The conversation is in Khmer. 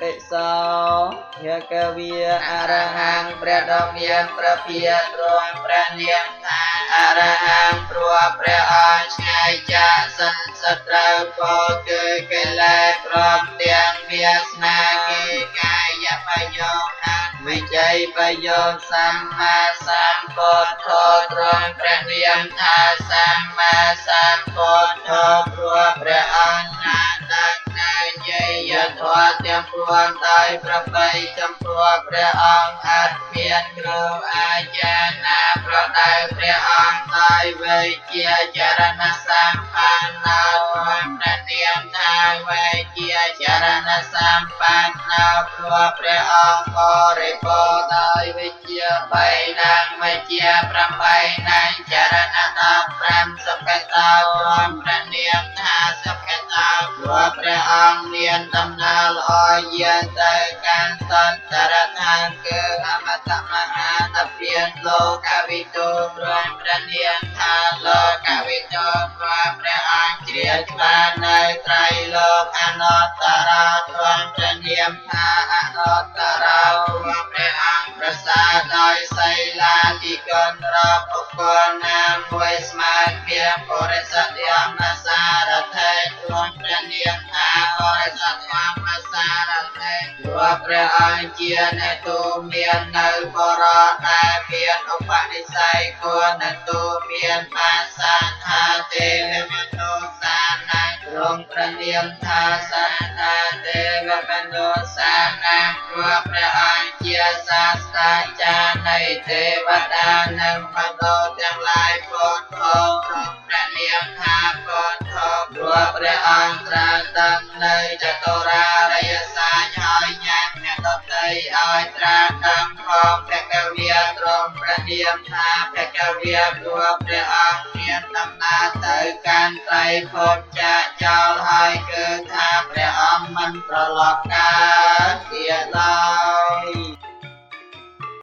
ពិសោភគវាអរហង្គព្រះដ៏មានព្រះភិក្ខទ្រង់ព្រះនាមថាអរហង្គព្រោះព្រះអង្គឆ្ងាយចាកសិនសត្រូវពោគឺកិលេសព្រមទាំងវាសនាគឺកាយបយោណាវិជ័យបយោសម្មាសម្ពុទ្ធោទ្រង់ព្រះនាមថាសម្មាសម្ពុទ្ធោព្រោះព្រះអង្គណាដឹងនៅយយធម៌ទាំងពួងដោយប្របីចំពោះព្រះអង្គអត់មានគ្រូអាចារ្យណាប្រដៅព្រះអង្គដោយវិជ្ជាចរណសម្បណ្ណោទ្រង់ព្រះនាមថាវិជ្ជាចរណសម្បណ្ណោព្រោះព្រះអង្គបរិបូរណ៍ដោយវិជ្ជា3និងវិជ្ជា8និងចរណ15សុគតោទ្រង់ព្រះនាមថាសុគតោព្រោះព្រះអង្គមានដំណើរល្អយាងទៅកាន់សន្តរឋានគឺអមតមហានិព្វានលោកវិទូទ្រង់ព្រះនាមថាលោកវិទូព្រោះព្រះអង្គជ្រាបច្បាស់នៅត្រៃលោកអនុត្តរោទ្រង់ព្រះនាមថាអនុត្តរោព្រោះព្រះអង្គប្រសើរដោយសីលាធិគុណរកបុគ្គលណាមួយស្មើគ្មានបរិសធម្មសារថេទ្រង់ព្រះនាមថាបរិសធម្មសារថេព្រោះព្រះអង្គជាអ្នកទូមាននៅបរោះដែលមានឧបនិស្ស័យគួរនឹងទូមានបាសាថាទេវមនុស្សសានាទ្រង់ព្រះនាមថាសាថាទេវមនុស្សសានាព្រោះព្រះអង្គជាសាស្ត្រាចារ្យនៃទេវតានិងមនុស្សទាំងឡាយពុទ្ធោទ្រង់ព្រះនាមថាពុទ្ធោព្រោះព្រះអង្គត្រាស់ដឹងនៅចតុរារិយសច្ចហើយញ៉ាំអ្នកដទៃឲ្យត្រាស់ដឹងផងភគវាទ្រង់ព្រះនាមថាភគវាព្រោះព្រះអង្គមានដំណើរទៅកាន់ត្រៃភពចាកចោលហើយគឺថាព្រះអង្គមិនប្រឡប់កើតទៀតឡើ